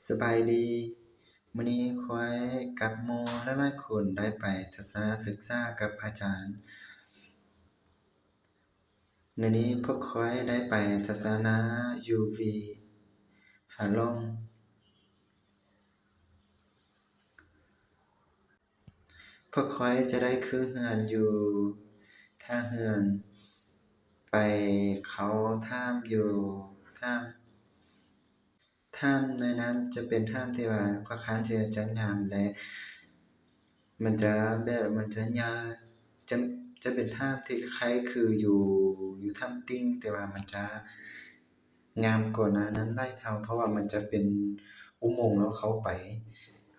ສະບາຍດີ, ມື້ນີ້ຂ້ອຍກັບໝູ່ຫຼາຍໆຄົນໄດ້ໄປທັດສະນະສຶກສາກັບອາຈານ. ມື້ນີ້ພວກຂ້ອຍໄດ້ໄປທັດສະນະຢູ່ວິຫາລົງ. ພວກຂ້ອຍຈະໄດ້ຂີ່ເຮືອນຢູ່ທ່າເຮືອນ ໄປເຂົ້າຖ້ຳຢູ່ຖ້ຳ. ຖ້ຳໃນນັ້ນຈະເປັນຖ້ຳທີ່ວ່າຂ້ອນຂ້າງທີ່ຈະງາມ ແລະ ມັນຈະແບບ ມັນຈະໃຫຍ່ ຈະ ຈະເປັນຖ້ຳທີ່ຄ້າຍໆຄືຢູ່ ຢູ່ຖ້ຳຕິ່ງ ແຕ່ວ່າມັນຈະ ງາມກວ່າໜ້ານັ້ນຫຼາຍເທົ່າ ເພາະວ່າມັນຈະເປັນອຸໂມງ ແລ້ວເຂົ້າໄປ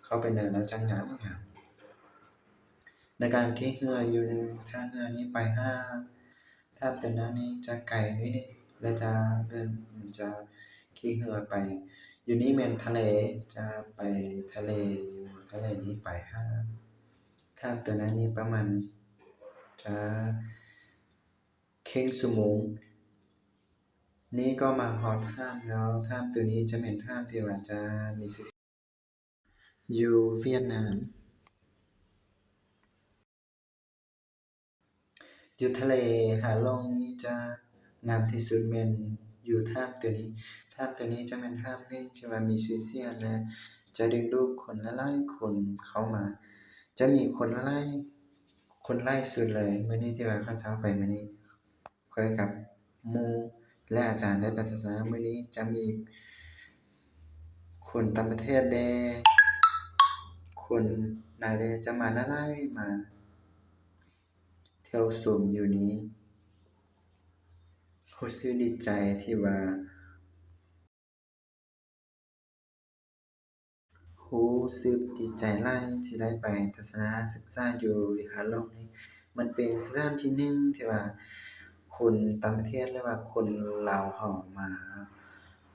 ເຂົ້າໄປໃນແລ້ວຈະງາມໆ. ໃນການຂີ່ເຮືອຢູ່ທ່າເຮືອນີ້ໄປຫາຖ້ຳຕົວນັ້ນນີ້ຈະໄກໜ້ອຍໜຶ່ງ ແລະ ຈະເບິ່ງ ມັນຈະຂີ່ເຮືອໄປ. ຢູ່ນີ້ແມ່ນທະເລ ຈະໄປທະເລ ຢູ່ທະເລນີ້ໄປຫາຖ້ຳຕົວນັ້ນນີ້ປະມານຈະ ເຄິ່ງຊົ່ວໂມງ. ນີ້ກໍມາຮອດຖ້ຳແລ້ວ. ຖ້ຳໂຕນີ້ຈະແມ່ນຖ້ຳທີ່ວ່າຈະມີຊື່ສຽງຢູ່ຫວຽດນາມ. ຢູ່ທະເລຫາລົງນີ້ຈະງາມທີ່ສຸດແມ່ນຢູ່ຖ້ຳໂຕນີ້. ຖ້ຳໂຕນີ້ຈະແມ່ນຖ້ຳໜຶ່ງທີ່ວ່າມີຊື່ສຽງ ແລະ ຈະດຶງດູດຄົນຫຼາຍໆຄົນເຂົ້າມາ. ຈະມີຄົນຫຼາຍ ຄົນຫຼາຍສຸດເລີຍ ມື້ນີ້ທີ່ວ່າຂ້າເຈົ້າໄປມື້ນີ້ ຂ້ອຍກັບໝູ່ ແລະ ອາຈານໄດ້ໄປທັດສະນະ. ມື້ນີ້ຈະມີຄົນຕ່າງປະເທດແດ່ ຄົນລາວແດ່ ຈະມາຫຼາຍໆ ມາທ່ຽວຊົມຢູ່ນີ້. ຮູ້ສຶກດີໃຈທີ່ວ່າ ຮູ້ສຶກດີໃຈຫຼາຍທີ່ໄດ້ໄປທັດສະນະສຶກສາຢູ່ວິຫາລົງນີ້. ມັນເປັນສະຖານທີ່ໜຶ່ງທີ່ວ່າຄົນຕ່າງປະເທດ ຫຼືວ່າຄົນລາວເຮົາມາ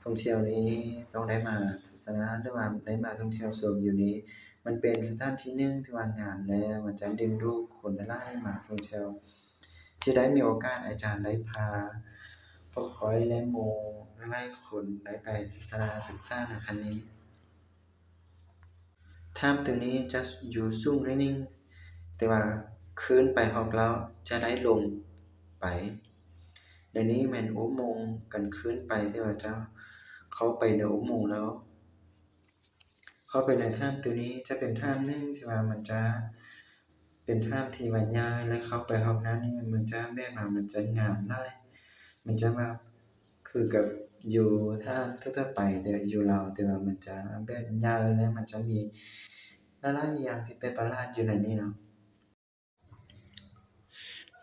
ທ່ອງທ່ຽວນີ້ ຕ້ອງໄດ້ມາທັດສະນະ ຫຼືວ່າໄດ້ມາທ່ອງທ່ຽວຊົມຢູ່ນີ້. ມັນເປັນສະຖານທີ່ໜຶ່ງທີ່ວ່າງາມ ແລະ ມັນຈະດຶງດູດຄົນຫຼາຍໆມາທ່ອງທ່ຽວ. ທີ່ໄດ້ມີໂອກາດ ອາຈານໄດ້ພາພວກຂ້ອຍ ແລະ ໝູ່ຫຼາຍໆຄົນໄດ້ໄປທັດສະນະສຶກສາໃນຄັ້ງນີ້. ຖ້ຳໂຕນີ້ຈະຢູ່ສູງໜ້ອຍໜຶ່ງ ແຕ່ວ່າຂຶ້ນໄປຮອດແລ້ວຈະໄດ້ລົງໄປ. ດຽວນີ້ແມ່ນອຸໂມງການຂຶ້ນໄປ ທີ່ວ່າຈະເຂົ້າໄປໃນອຸໂມງແລ້ວ. ເຂົ້າໄປໃນຖ້ຳໂຕນີ້ຈະເປັນຖ້ຳໜຶ່ງທີ່ວ່າມັນຈະເປັນຖ້ຳທີ່ວ່າໃຫຍ່ ແລະ ເຂົ້າໄປຮອບນັ້ນນີ້ມັນຈະແບບວ່າມັນຈະງາມຫຼາຍ. ມັນຈະວ່າຄືກັບຢູ່ຖ້ຳທົ່ວໆໄປ ແຕ່ຢູ່ລາວ ແຕ່ວ່າມັນຈະແບບໃຫຍ່ ແລະ ມັນຈະມີຫຼາຍໆຢ່າງທີ່ແປກປະຫຼາດຢູ່ໃນນີ້ເນາະ.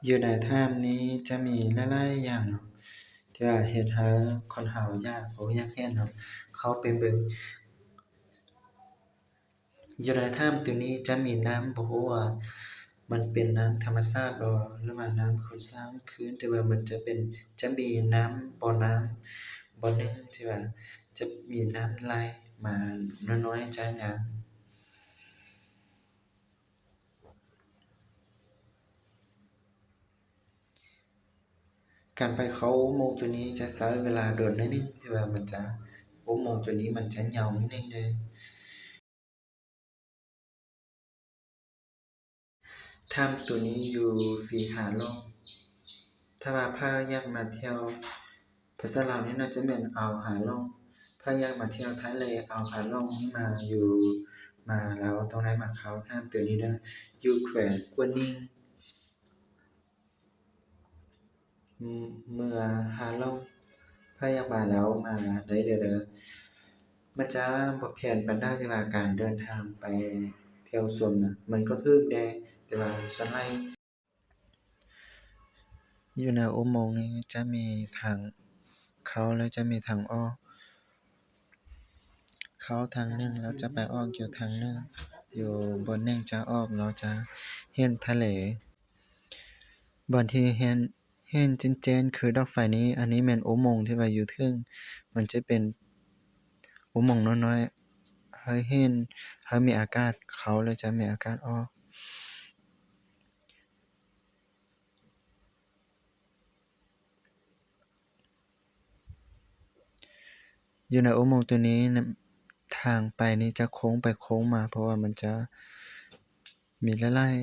ຢູ່ໃນຖ້ຳນີ້ຈະມີຫຼາຍໆຢ່າງເນາະ ທີ່ວ່າເຮັດໃຫ້ຄົນເຮົາຢາກຮູ້ຢາກເຫັນເນາະ ເຂົ້າໄປເບິ່ງ. ຢູ່ໃນຖ້ຳໂຕນີ້ຈະມີນ້ຳ ບໍ່ຮູ້ວ່າມັນເປັນນ້ຳທຳມະຊາດບໍ່ ຫຼືວ່ານ້ຳຄົນສ້າງຂຶ້ນ ແຕ່ວ່າມັນຈະເປັນ ຈະມີນ້ຳ ບໍ່ນ້ຳ ບໍ່ໜຶ່ງທີ່ວ່າຈະມີນ້ຳໄຫຼມານ້ອຍໆຈາກນ້ຳ. ການໄປເຂົ້າອຸໂມງໂຕນີ້ຈະໃຊ້ເວລາດົນໜ້ອຍໜຶ່ງ ທີ່ວ່າມັນຈະ ອຸໂມງໂຕນີ້ມັນຈະຍາວໜ້ອຍໜຶ່ງເດີ້. ຖ້ຳໂຕນີ້ຢູ່ວິຫາລົງ. ຖ້າວ່າໃຜຢາກມາທ່ຽວ ພາສາລາວນີ້ໜ້າຈະແມ່ນອ່າວຫາລົງ. ໃຜຢາກມາທ່ຽວທະເລອ່າວຫາລົງນີ້ມາຢູ່ ມາແລ້ວຕ້ອງໄດ້ມາເຂົ້າຖ້ຳໂຕນີ້ເດີ້ ຢູ່ແຂວງກວນໜິງ ເມືອງຫາລົງ. ໃຜຢາກມາແລ້ວມາໄດ້ເລີຍເດີ້. ມັນຈະບໍ່ແພງປານໃດ ແຕ່ວ່າການເດີນທາງໄປທ່ຽວຊົມນະ ມັນກໍຖືກແດ່ ແຕ່ວ່າສ່ວນຫຼາຍ ຢູ່ໃນອຸໂມງນີ້ຈະມີທາງເຂົ້າ ແລະ ຈະມີທາງອອກ. ເຂົ້າທາງໜຶ່ງ ແລ້ວຈະໄປອອກຢູ່ທາງໜຶ່ງ ຢູ່ບ່ອນໜຶ່ງຈະອອກ ແລ້ວຈະເຫັນທະເລ. ບ່ອນທີ່ເຫັນ ເຫັນແຈ້ງໆຄືດອກໄຟນີ້ ອັນນີ້ແມ່ນອຸໂມງທີ່ວ່າຢູ່ເທິງ ມັນຈະເປັນອຸໂມງນ້ອຍໆ ໃຫ້ເຫັນ ໃຫ້ມີອາກາດເຂົ້າ ແລ້ວຈະມີອາກາດອອກ. ຢູ່ໃນອຸໂມງໂຕນີ້ນະ ຈ ທາງໄປນີ້ຈະໂຄ້ງໄປໂຄ້ງມາ ເພາະວ່າມັນຈະມີຫຼາຍ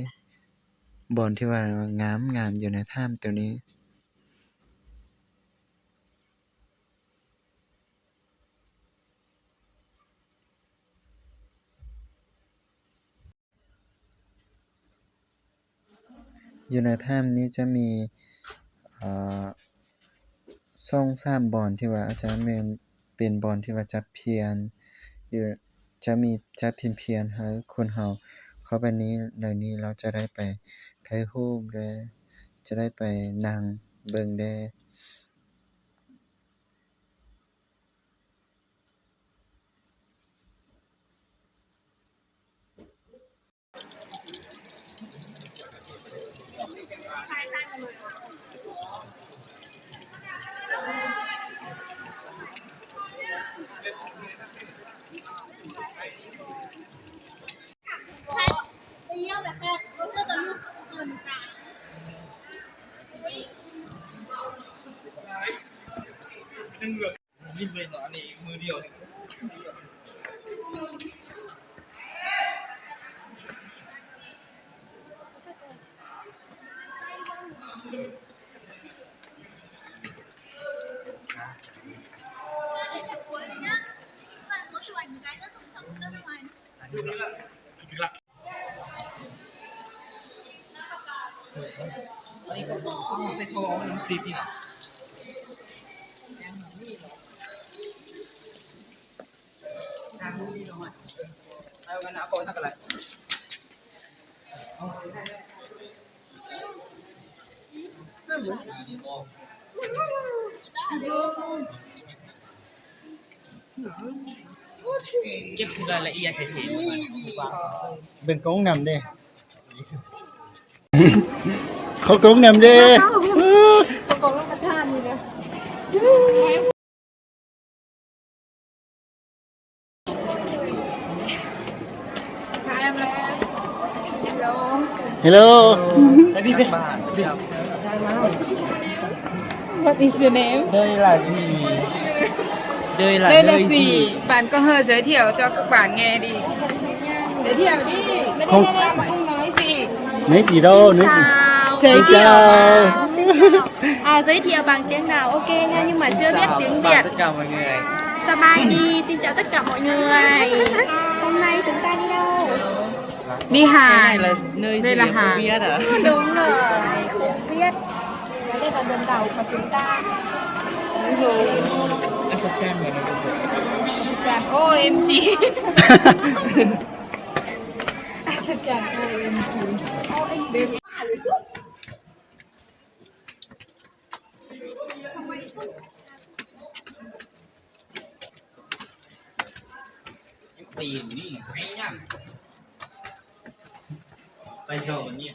ໆບ່ອນທີ່ວ່າງາມໆຢູ່ໃນຖ້ຳຕົວນີ້. ຢູ່ໃນຖ້ຳນີ້ຈະມີ ເອີ ສອງສາມບ່ອນທີ່ວ່າອາດຈະແມ່ນເປັນບ່ອນທີ່ວ່າຈັບພຽນຢູ່ ຈະມີຈັບພຽນໃຫ້ຄົນເຮົາເຂົ້າໄປນີ້ ແລ້ວນີ້ເຮົາຈະໄດ້ໄປຖ່າຍຮູບແດ່ ຈະໄດ້ໄປນັ່ງເບິ່ງແດ່. ເກັບລາຍລະອຽດໃຫ້ເຫັນ ເບິ່ງກ້ອງນຳເດ້ ເຂົ້າກ້ອງນຳເດ້ ເຂົ້າກ້ອງນຳປະທານນີ້ນະ. Hello. What is your name? ເດີລາຊີ ເດີລາ ເດີລາຊີ ເດີລາຊີ ປານກໍເຮີ ເຊີທຽວເຈົ້າກັບປານແງ່ດີ ເຊີທຽວດີ ຂອງນ້ອຍຊິ ນ້ອຍຊິໂດ ນ້ອຍຊິ ເຊີທຽວ ເຊີທຽວ ອາ ເຊີທຽວບາງຕຽງດາວ ໂອເຄ ຍາມຢູ່ມາເຈີວຽກຕຽງວຽກ ສະບາຍດີ ຊິນເຈົ້າ ຕະກາໝໍເງືອຍ ຂ້າງໃນຈົນຕາຍນີ້ເດີ. ນີ້ຫາ ເດີລະຫາ ດົງເລີຍ ເວຍດ ເດີລະດົງດາວ ປະຈຸນຕາ ອັດສະຈັນເໝືອນ ໂອເອັມຈີ ອັດສະຈັນ ໂອເອັມຈີ. ຕີນນີ້ໃຫ້ຍັງ ໄປເຈົ້ານີ້.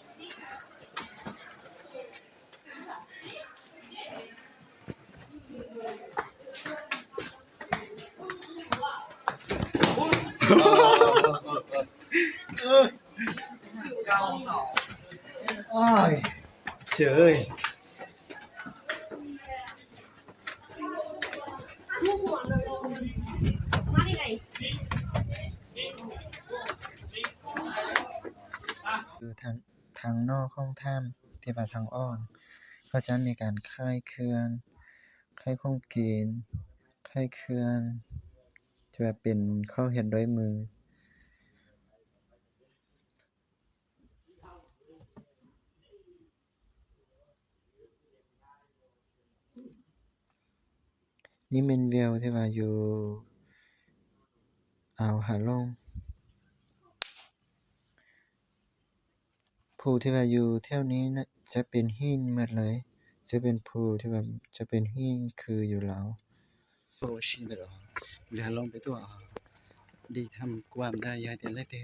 ໂອ້ຍ ເຈີຍ. ຢູ່ທາງ ທາງນອກຂອງຖ້ຳ ທີ່ວ່າທາງອອກ ເຂົາຈະມີການຂາຍເຄື່ອງ ຂາຍຂອງກິນ ຂາຍເຄື່ອງທີ່ວ່າເປັນຂອງເຮັດດ້ວຍມື. ນີ້ແມ່ນວິວທີ່ວ່າຢູ່ອ່າວຫາລ່ອງ. ພູທີ່ວ່າຢູ່ແຖວນີ້ນະ ຈະເປັນຫີນໝົດເລີຍ ຈະເປັນພູທີ່ວ່າຈະເປັນຫີນຄືຢູ່ລາວ. ໂອ້ ຊິເດີ ເວລາລົງໄປຕົວະ ດີທຳກວາມໄດ້ ຢາຍເຕີນເລີຍເຕີ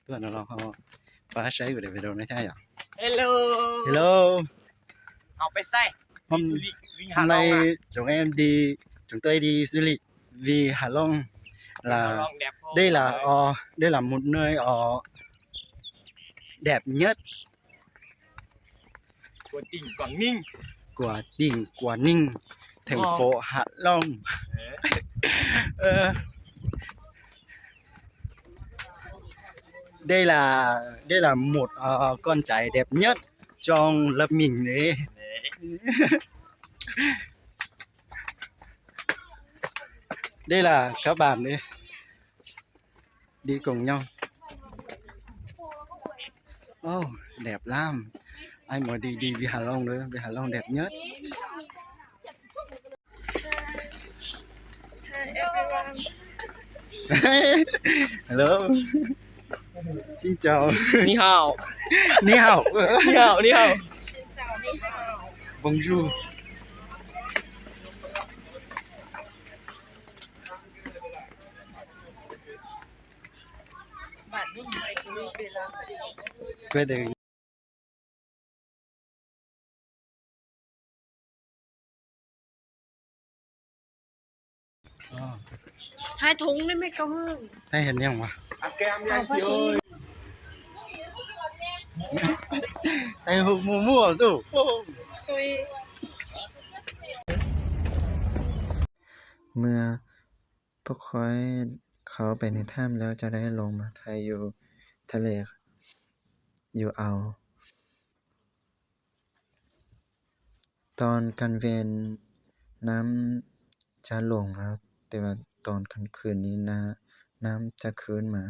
ຕົວະນະລອງເຮົາ ປາໃຊ້ຢູ່ໃນເວໂດໃນໄທອະ. Hello. Hello. ເຮົາໄປໃສ? ໃນ Chúng em đi, chúng tôi đi du lịch vì Hạ Long là, đây là, ờ, đây là một nơi, ờ, đẹp nhất của tỉnh Quảng Ninh, của tỉnh Quảng Ninh, thành phố Hạ Long. Ờ. Đây là, đây là một, ờ, con trai đẹp nhất trong lớp mình đấy. Đây là các bạn đấy. Đi cùng nhau. Ồ, đẹp lắm. Anh muốn đi, đi với Hà Long nữa, với Hà Long đẹp nhất. Hi, everyone. Hello. Xin chào. Ni hao. Ni hao. Ni hao, ni hao. Xin chào, ni hao. Bonjour. Bạn nước ngoài cứ đi về làm gì? Quay từ ຖ່າຍຖົງໄດ້ແມ່ ເກົ້າເຮີ້ຍ. ຖ່າຍເຫັນຫຍັງວະ? ເອົາໄວ້ຕົງນີ້. ຖ່າຍຮູບໝູ່ໆ ເອົາສູ້. ໂອ້ ເມື່ອ ພວກຂ້ອຍເຂົ້າໄປໃນຖ້ຳແລ້ວ ຈະໄດ້ລົງມາຖ່າຍຢູ່ທະເລ ຢູ່ອ່າວ. ຕອນກາງເວັນນ້ຳຈະລົງແລ້ວ, ແຕ່ວ່າຕອນກາງຄືນນີ້ນ້ຳຈະຂຶ້ນມາ.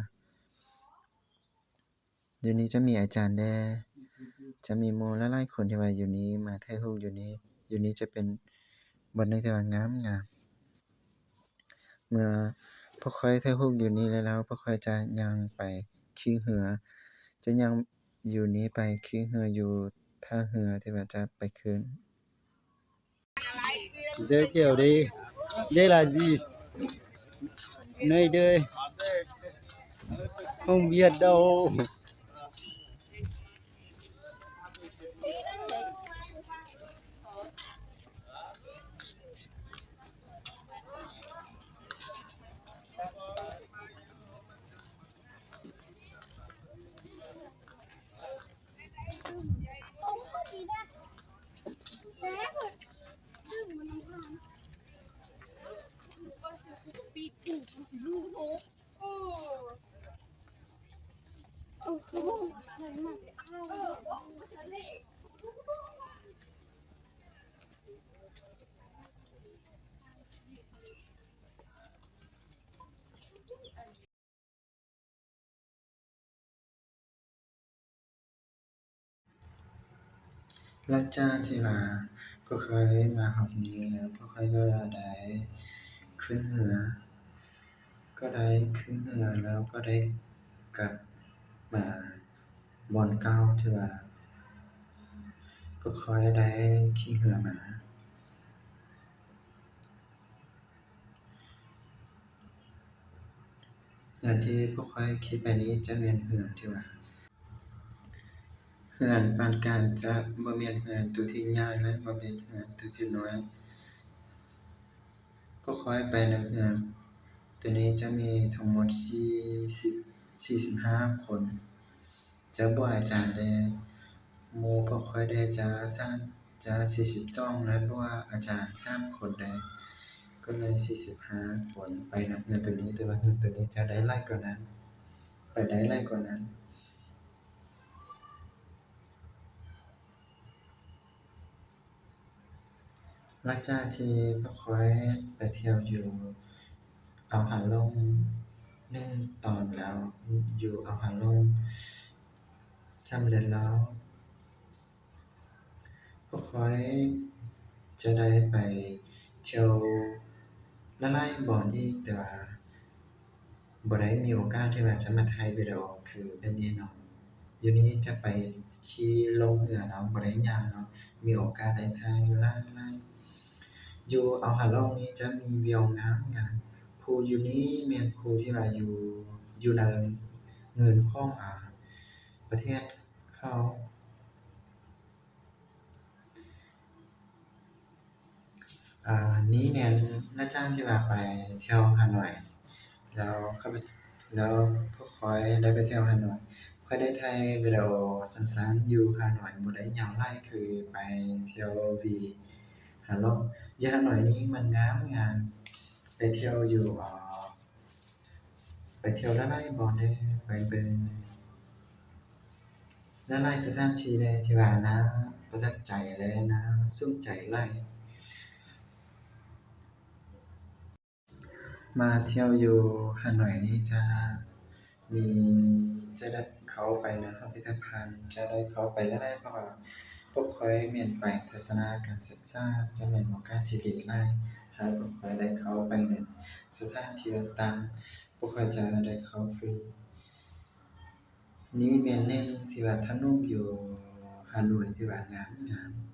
ຢູ່ນີ້ຈະມີອາຈານແດ່, ຈະມີໝູ່ຫຼາຍໆຄົນທີ່ວ່າຢູ່ນີ້ມາຖ່າຍຮູບຢູ່ນີ້. ຢູ່ນີ້ຈະເປັນບ່ອນໜຶ່ງທີ່ວ່າງາມໆ. ເມື່ອພວກຂ້ອຍຖ່າຍຮູບຢູ່ນີ້ແລ້ວ, ພວກຂ້ອຍຈະຍ່າງໄປຂີ່ເຮືອ, ຈະຍ່າງຢູ່ນີ້ໄປຂີ່ເຮືອຢູ່ທ່າເຮືອທີ່ວ່າຈະໄປຂຶ້ນ. Giới thiệu đi. Đây là gì? Nơi đây. Không biết đâu.ຫຼັງຈາກທີ່ວ່າພວກຂ້ອຍມາຮອດນີ້ແລ້ວ, ພວກຂ້ອຍກໍໄດ້ຂຶ້ນເຮືອ, ກໍໄດ້ຂຶ້ນເຮືອແລ້ວກໍໄດ້ກັບມາບ່ອນເກົ່າທີ່ວ່າພວກຂ້ອຍໄດ້ຂີ່ເຮືອມາ. ເຮືອນທີ່ພວກຂ້ອຍຂີ່ໄປນີ້ຈະແມ່ນເຮືອນທີ່ວ່າ ເຮືອນປານກາງ, ຈະບໍ່ແມ່ນເຮືອນໂຕທີ່ໃຫຍ່ ແລະ ບໍ່ແມ່ນເຮືອນໂຕທີ່ນ້ອຍ. ພວກຂ້ອຍໄປໃນເຮືອນໂຕນີ້ຈະມີທັງໝົດສີ່ສິບ ສີ່ສິບຫ້າຄົນ. ຈະບົວອາຈານແດ່, ໝູ່ພວກຂ້ອຍແດ່ຈະສາມ ຈະສີ່ສິບສອງ ແລະ ບົວອາຈານສາມຄົນແດ່, ກໍເລີຍສີ່ສິບຫ້າຄົນໄປນຳເຮືອໂຕນີ້. ແຕ່ວ່າເຮືອໂຕນີ້ຈະໄດ້ຫຼາຍກວ່ານັ້ນ, ໄປໄດ້ຫຼາຍກວ່ານັ້ນ. ຫຼັງຈາກທີ່ພວກຂ້ອຍໄປທ່ຽວຢູ່ອ່າວຫາລົງໜຶ່ງຕອນແລ້ວ, ຢູ່ອ່າວຫາລົງສຳເລັດແລ້ວ, ພວກຂ້ອຍຈະໄດ້ໄປທ່ຽວຫຼາຍໆບ່ອນອີກ, ແຕ່ວ່າ ບໍ່ໄດ້ມີໂອກາດທີ່ວ່າຈະມາຖ່າຍວິດີໂອຄືແບບນີ້ເນາະ. ຢູ່ນີ້ຈະໄປຂີ່ລ່ອງເຮືອເນາະ, ບໍ່ໄດ້ຍ່າງເນາະ, ມີໂອກາດໄດ້ຖ່າຍຫຼາຍໆ. ຢູ່ອ່າວຫາລົງນີ້ຈະມີວິວງາມໆ. ພູຢູ່ນີ້ແມ່ນພູທີ່ວ່າຢູ່ ຢູ່ໃນເງິນຂອງ ອາ ປະເທດເຂົາ. ອາ ນີ້ແມ່ນນາຈ້າງທີ່ວ່າໄປທ່ຽວຮ່າໂນ້ຍ ແລ້ວຂ້າພະ ແລ້ວພວກຂ້ອຍໄດ້ໄປທ່ຽວຮ່າໂນ້ຍ. ຂ້ອຍໄດ້ຖ່າຍວິດີໂອສັ້ນໆຢູ່ຮ່າໂນ້ຍ, ບໍ່ໄດ້ຍາວຫຼາຍ ຄືໄປທ່ຽວວີຮ່າໂນ້ຍ. ຢູ່ຮ່າໂນ້ຍນີ້ມັນງາມໆ, ໄປທ່ຽວຢູ່ ອາ ໄປທ່ຽວຫຼາຍໆບ່ອນເດ້, ໄປເບິ່ງ ຫຼາຍໆສະຖານທີ່ເລີຍທີ່ວ່າໜ້າປະທັບໃຈ ແລະ ໜ້າສົນໃຈຫຼາຍ. ມາທ່ຽວຢູ່ຮ່າໂນ້ຍນີ້ຈະມີ ຈະໄດ້ເຂົ້າໄປໃນພິພິທະພັນ ຈະໄດ້ເຂົ້າໄປຫຼາຍໆ ເພາະວ່າພວກຂ້ອຍແມ່ນໄປທັດສະນະການສຶກສາ ຈະແມ່ນໂອກາດທີ່ດີຫຼາຍ ຫາກພວກຂ້ອຍໄດ້ເຂົ້າໄປໃນສະຖານທີ່ຕ່າງໆ ພວກຂ້ອຍຈະໄດ້ເຂົ້າຟຣີ. ນີ້ແມ່ນໜຶ່ງທີ່ວ່າຖະໜົນຢູ່ຮ່າໂນ້ຍທີ່ວ່າງາມໆ.